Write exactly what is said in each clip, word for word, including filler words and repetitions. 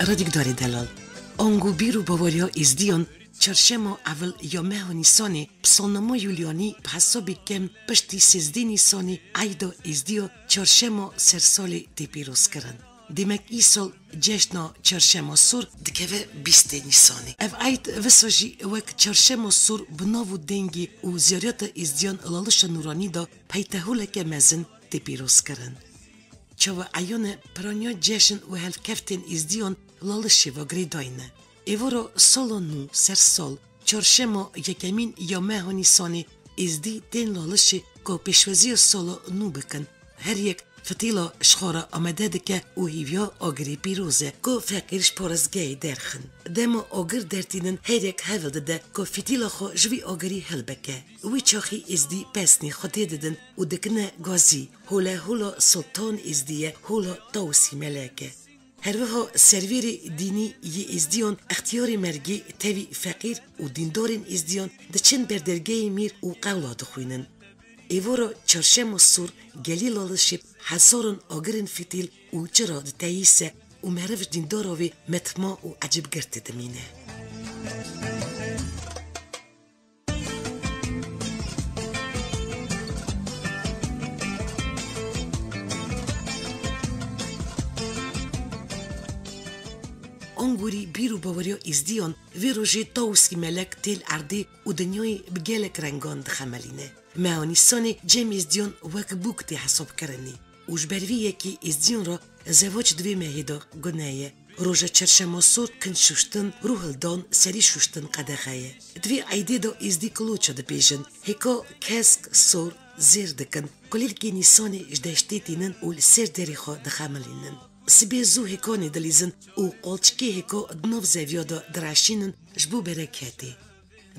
Radî gudarê delal. Ango bîr û baweriya Êzdiyan, çarşema evil ya meha Nîsanê, bi salnama Yulyanî bi hesabî kem piştî sêzdeh Nîsanê eyda Êzdiya çarşema sersalê tê pîrozkirin. Demek îsal ceşna çarşema sor dikeve bîstê Nîsanê. Ev eyd wisa jî wek çarşema sor bi nav û dengê û ziyareta Êzdiyan Lalişa Nûranî de peytehûleke mezin tê pîrozkirin. Çawa eyan e, piraniya ceşn û helkeftên Êzdiyan Lalişê ve girêdayî ne. Êvara sala nû, sersal, çarşema yekemîn ya meha Nîsanê Êzdî tên Lalişê ku pêşweziya sala nû bikin. Her yek fitîla ji xwe re amade dike û hîviya agirê pîroz e ku feqîr ji parêzgehê derxin. Dema agir dertînin her yek hewl dide ku fitîla xwe ji vî agirî hilbike. Wî çaxî Êzdî pesnê Xwedê didin û dikine gazî. Hole hola Sultan Êzdî ye, hola Tawusî Melek e. Her wiha servêrê dînî yê Êzdiyan extiyarê mergê tevî feqîr û dîndarên Êzdiyan diçin ber dergehê mîr û qewla dixwînin. Êvara çarşema sor gelî Lalişê hezaran agirên fitîl û çira diteyîse û meriv ji dîndara vê metma û ecibgirtê dimîne. Angorî bîr û baweriya Êzdiyan vê rojê Tawusî Melek têl erdê û dinyayê bi gelek rengan dixemelîne. Meha Nîsanê cem Êzdiyan wek bûk tê hesabkirinê. Û ji ber vê yekê Êzdiyan re zewac di vê mehê de gune ye. Roja çerşema sor kinc şuştin, rûhildan, serî şuştin qedexe ye. Di vê eydê de Êzdî kiloça dibêjin, hêka kesk, sor, zêr dikin, kulîlkê Nîsanê ji deştê tînin û li ser derê xwe dixemilînin. Sibê zû hêkanê dilîzin û qolçikê hêka di nav zeviya de direşînin ji bo bereketê.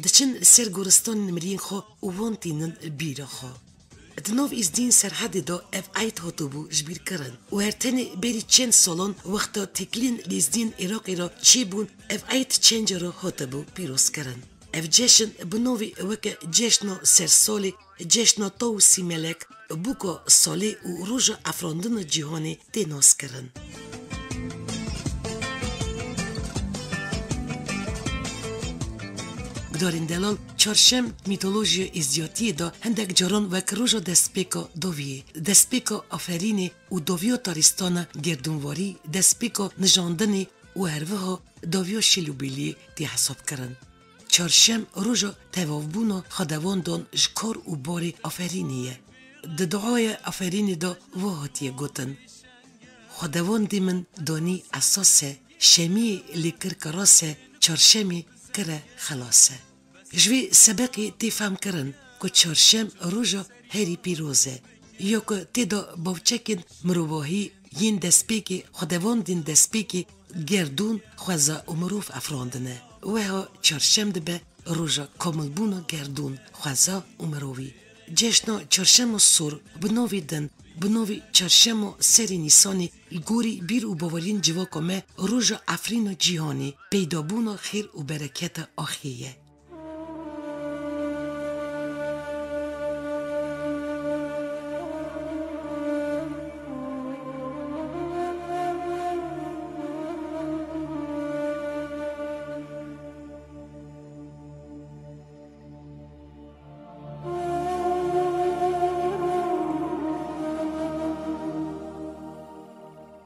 Diçin li ser goristanên miriyên xwe û wan tînin bîra xwe. Di nav Êzdiyên Serhedê de ev eyd hatibû ji bîr kirin û her tenê berî çend salan wexta têkiliyên Êzdiyên Iraqê re çêbûn, ev eyd çend cara hatibû pîrozkirin. Ev ceşn bi navê weke Ceşna Sersalê, Ceşna Tawusî Melek, Bûka Salê û Roja Efrandina Cîhanê tê naskirin. Gudarên delal, çarşem mîtolojiya êzdiyatiyê de hindek caran wek roja destpêka doviyê, destpêka aferînê û doviya tarîstana gerdûnvarî, destpêka nijandinê û herwiha doviya şîl û bîliyê tê hesabkirin. Çarşem roja tevavbûna xwedewandan ji kar û barê aferînê ye. Di duaya aferînê de wiha hatiye gotin, Xwedewandê min danî esas e, şemiyê lê kir kiras e, çarşemê kir e xelas e. Ji vê sebeqê tê fehmkirin ku çarşem roja herî pîroz e, ya ku tê de bavçekên mirovahî yên destpêkê, xwedewandên destpêkê, gerdûn, xweza û mirov efrandine. Weha çarşem dibe roja komilbûna gerdûn, xweza û mirovî. Ceşna çarşema sor bi navê din, bi navê çarşema serê Nîsanê li gorî bîr û baweriyên civaka me roja efrîna cîhanê, peydabûna xêr û bereketa axê ye.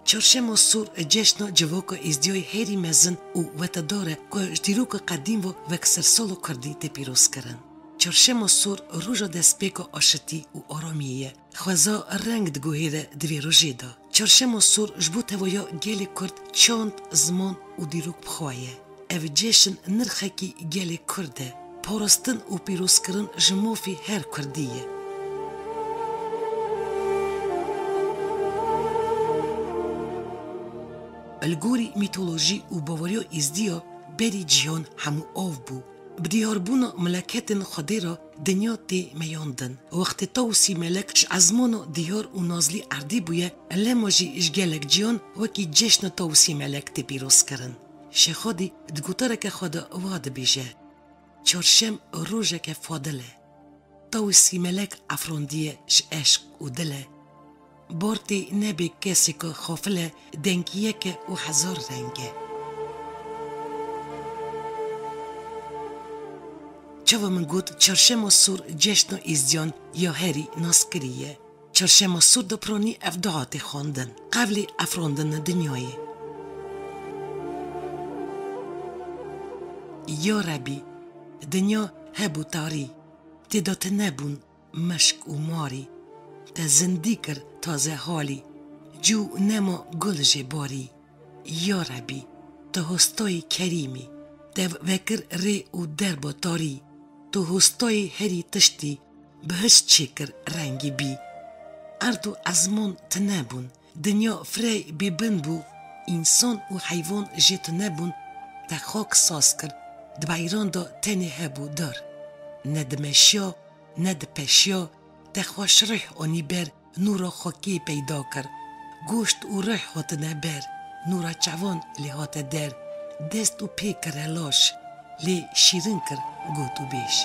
Çarşema sor ceşna civaka êzdiyayê herî mezin û wetedar e ku ji dîroka qedîm ve wek sersala kurdî tê pîrozkirin. Çarşema sor roja destpêka aşitî û aramiyê ye. Xweza reng diguhêre di vê rojê de. Çarşema sor ji bo tevaya gelê kurd çand, ziman û dîrok bi xwe ye. Ev ceşn nirxekî gelê kurd e. Parastin û pîrozkirin ji mafê her kurdî ye. Li gorî mîtolojî û baweriya êzdiya berî cîhan hemû av bû. Bi diyarbûna mileketên Xwedê re dinya tê meyandin. Wextê Tawusî Melek ji ezmana diyar û nazlî erdî bûye, lema jî ji gelek cîhan wekî ceşna Tawusî Melek tê pîrozkirin. Şêxadî di gotareke xwe de wiha dibêje, Çarşem rojeke fadil e. Tawusî Melek efrandiye ji eşq û dil e. Bartê nebê kesê ku xafil e, dengiyek e û hezar reng e. Çawa min got, Çarşema Sor ceşna Êzidiyan ya herî naskirî ye. Çarşema Sor de piranî ev dua tê xwendin, qevlê efrandina dinyayê. Ya Rebî, dinya hebû tarî, tê de tune bûn meşk û marî. Te zindî kir taze halî, cû nema gul jê barî. Ya Rebî, tu hostayî kerîm î, te vekir rê û derba tarî. Tu hostayî herî tiştî, bi hiş çêkir rengî bî. Erd û ezman tune bûn, dinya firey bêbin bû, însan û heywan jê tune bûn, te xak saz kir, di beyran de tenê hebû dar. Ne dimeşiya, ne dipeşiya, te xweş rih anî ber, nûra xakê peyda kir. Goşt û rih hatine ber, nûra çavan lê hate der. Dest û pê kire laş, lê şîrin kir got û bêj.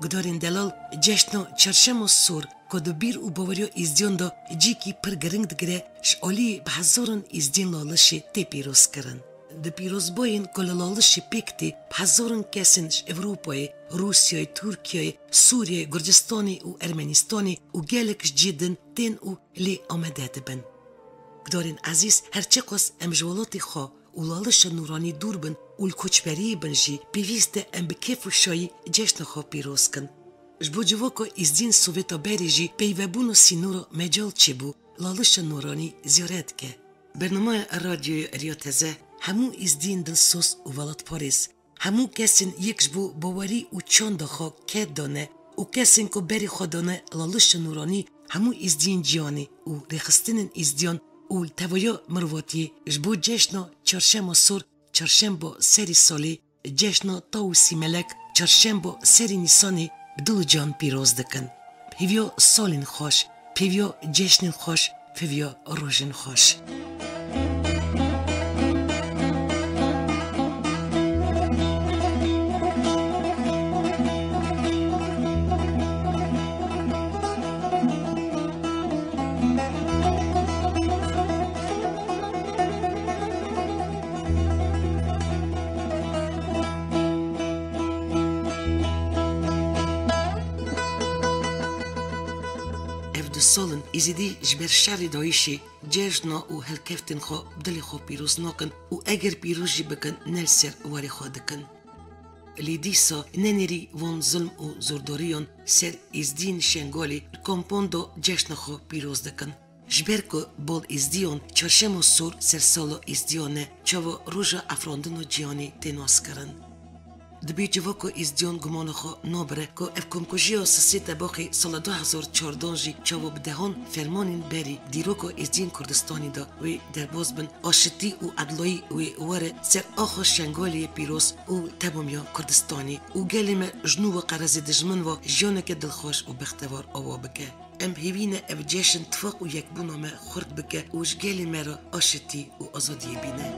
Gudarên delal, ceşna Çarşema Sor, ku di bîr û baweriya Êzidiyan de cîkî pir giring digire, ji aliyê bi hezaran Êzidiyên Lalişê tê pîrozkirin. Di pîrozbayên ku li Lalişê pêk tê, bi hezaran kesên ji Ewropayê, Rûsyayê, Tirkiyeyê, Sûriyeyê, Gurcistanê û Ermenistanê û gelek ji cihê din tên û lê amade dibin. Gudarên ezîz, her çiqas em ji welatê xwe û Lalişa nûranî dûr bin û li koçberiyê bin jî, pêwîst e em bi kêf û şayî ceşna xwe pîroz kin. Ji bo civaka Êzidiyên Sovêta berê jî peywebûna sînora mecal çêbû, Lalişa nûranî ziyaret dike. Bernameya Radyoya Eriya Teze hemû Êzidiyên dilsoz û welatparêz, hemû kesên yek ji bo bawerî û çanda xwe ked dane û kesên ku berê xwe dane Lalişa nûranî, hemû Êzidiyên cîhanê û rêxistinên Êzidiyan û li tevaya mirovatiyê ji bo ceşna Çarşema Sor, Çarşemba serî salê, ceşna Taw û Sîmelek, Çarşemba serî Nîsanê bi dil û can pîroz dikin. Bi hêviya salên xweş, bi hêviya ceşnên xweş, bi hêviya rojên xweş. Ev du sal in Êzidî ji ber şerê dayîşê cejna û helkeftên xwe bi dilê xwe pîroz nakin û eger pîroz jî bikin, ne li ser warê xwe dikin. Lê dîsa nenêrî van zilm û zordariyan ser Êzidiyên Şengalê li kampan de cejna xwe pîroz dikin. Ji ber ku bal Êzidiyan Çarşema Sor sersala Êzidiyan e, çawa roja efrandina cîhanê tê naskirin? Dibê civaka Êzidiyan gumana xwe nabire ku ev komkujiya sisê Tebaxê sala du hezar çardan jî çawa bi dehan fermanên berî dîroka Êzidiyên Kurdistanê de wê derbas bin, aşitî û edlayî wê were ser axa Şengalê yê pîroz û temamiya Kurdistanê û gelê me ji nû ve qerezê dijmin ve jiyaneke dilxweş û bextewar ava bike. Em hêvî ne ev ceşn tifaq û yekbûna me xurt bike û ji gelê me re aşitî û azadiyê bîne.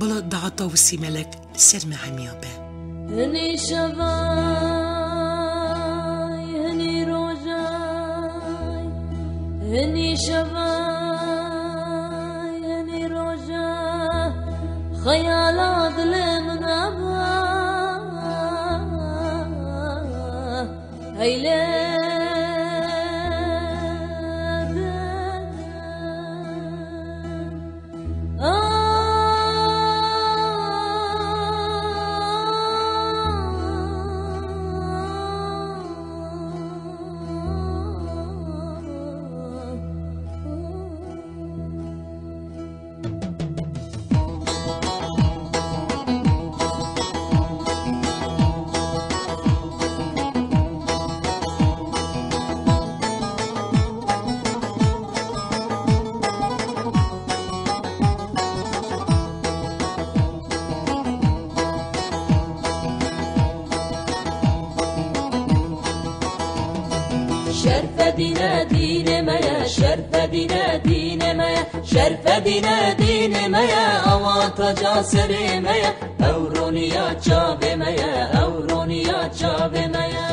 Bila dahata û sîmelek ser me hemiya be. Hinî şevay, hinî rojay, hinî şevay, hinî rojay, xeyala dilê min aba. Eyle Şerfe dîne dînê me ye, şerfe dîne dînê me ye, şerfe dîne dînê me ye, awantaca serê me ye, ew roniya çavê me ye, ew roniya çavê me ye.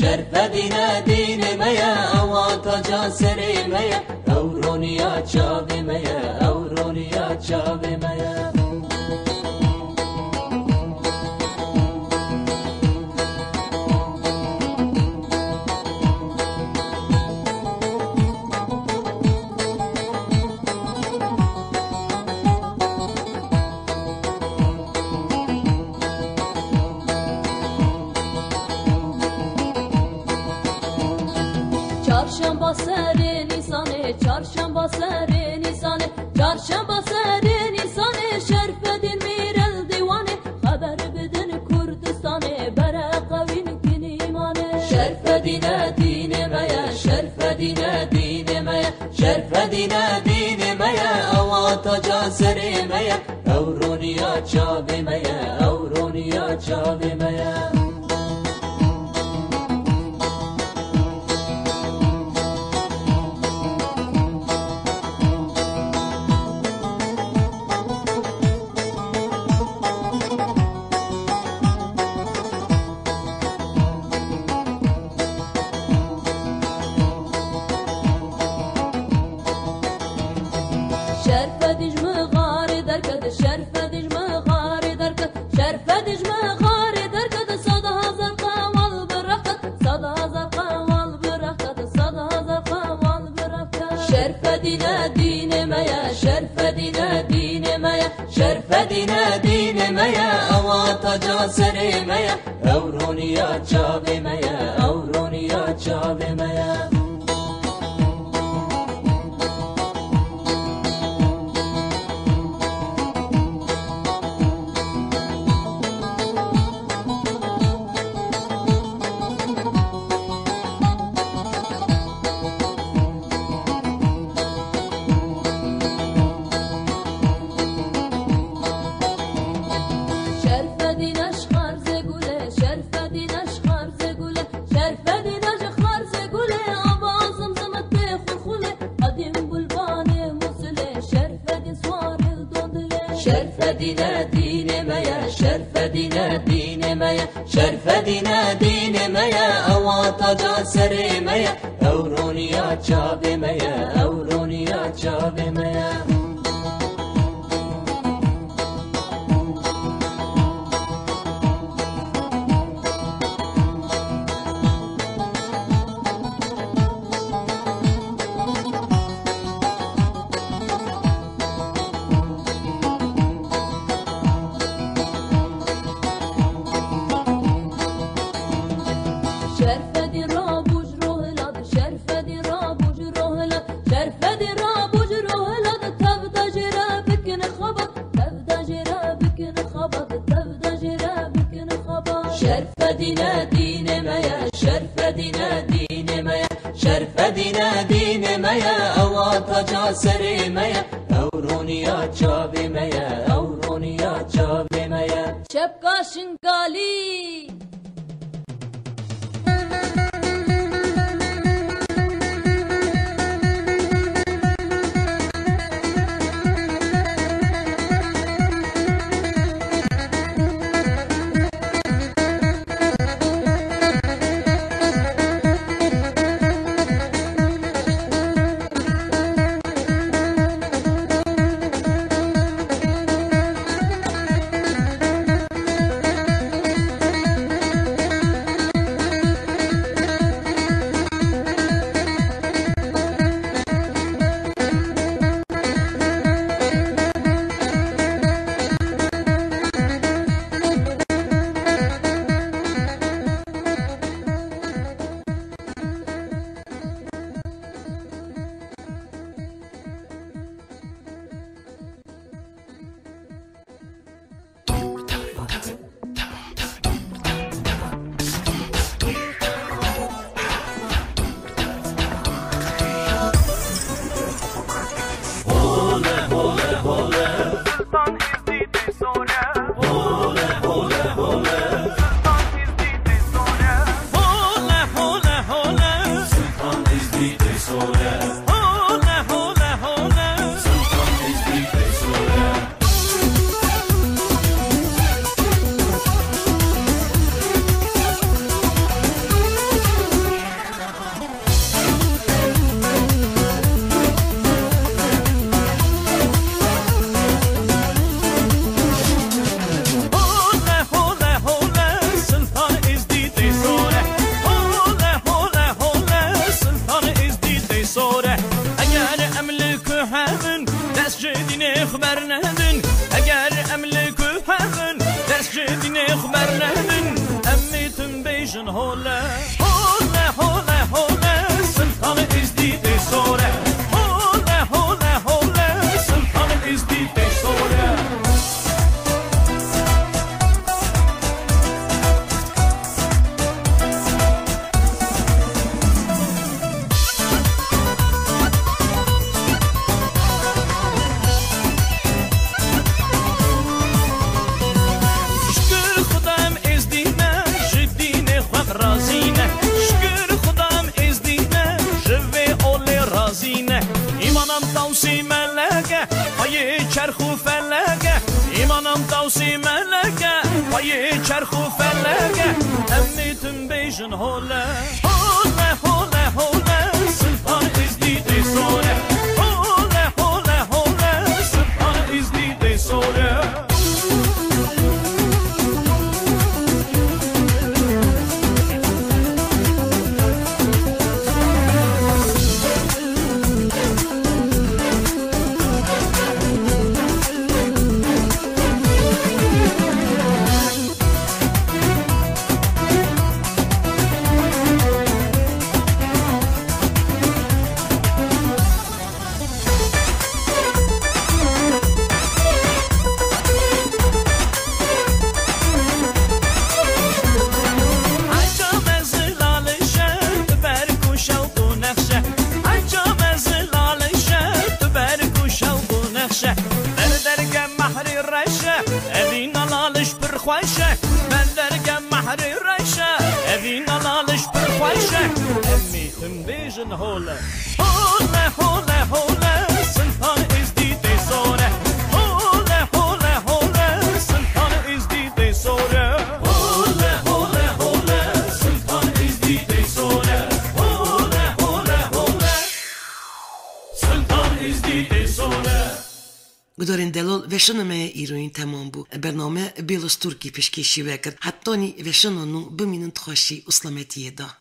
Şerfedîne dînê me ye, ewa taca serê me ye, ew roniya çavê me ye, ew roniya çavê me ye. Çarşemba serê Nîsanê, çarşemba serê Nîsanê, çarşemba serê Nîsanê, Şerfedîn mîr el dîwanê, xeber bidin Kurdistanê, bereqewîn kinî mane. Şerfedîne dînê me ye, Şerfedîne dînê me ye, Şerfedîne dînê me ye, ewa taca serê me ye, ew roniya çavê me ye, ew roniya çavê me ye. Şerfedî ji mixarê derket, Şerfedî ji mixarê derket, Şerfedî ji mixarê derket, sed hezar qewal bi reh ket, sed hezar qewal bi reh ket, sed hezar qewal bi reh ket. Şerfedîne dînê me ye, Şerfedîne dînê me ye, Şerfedîne dînê me ye, ewa taca serê me ye, ew roniya çavê me ye, ew roniya çavê me ye. Şerfedîne ji Xarzê gule, Şerfedîne ji Xarzê gule, Şerfedîne ji Xarzê gule, ava zimzim tê xulxulê, qedîm bulbanê Musilê, Şerfedîn swarê dondilê. Şerfedîne dînê me ye, Şerfedîne dînê me ye, Şerfedîne dînê me ye, ewa taca serê me ye, ew roniya çavê me ye, ew roniya çavê me ye. Şerfedî rabû ji rohilat, Şerfedî rabû ji rohilat, Şerfedî rabû ji rohilat, tevda jê re bikin xebat, tevda jê re bikin xebat, tevda jê re bikin xebat. Şerfedîne dînê me ye, Şerfedîne dînê me ye, Şerfedîne dînê me ye, ewa taca serê me ye, ew roniya çavê me ye, ew roniya çavê me ye. Çepka Şingalî. Ji dînê xwe bernedin, eger em li ku hebin, dest ji dînê xwe bernedin, em ê tim bêjin hole. Hole, hole, hole, Sultan Îzdî tê sor e. Hole, hole, hole, Sultan Îzdî tê sor e. Şikir Xuda em êzdî ne, ji dînê xwe em razî ne. Şikir Xuda em êzdî ne, ji vê olê razî ne. Îman em tawsî melek e, payê çerx û felek e. Îman em tawsî melek e, payê çerx û felek e. Em ê tim bêjin hole. Hole, hole, hole, Sultan Îzdî tê sor e. Hole, hole, hole, Sultan Îzdî tê sor e. Heca mezilal şer, berk û şewq û nexşe. Heca mezilal şer, berk û şewq û nexşe. Ber derge mehrî reşe, evîna laliş pir xweş e. Ber derge mehrî reşe, evîna laliş pir xweş e. Em ê tim bêjin hole. Hole, hole, hole, Sultan Îzdî tê sor e. Hole, hole, hole, Sultan Îzdî tê sor e. Hole, hole, hole, Sultan Îzdî tê sor e. Hole, hole, hole, Sultan Îzdî tê sor e. Gudarên delal, veşana me ya îroyîn temam bû. Bername Bêlos Turkî pêşkêşî we kir. Hetanî veşana nû, bimînin di xweşî û selametiyê de.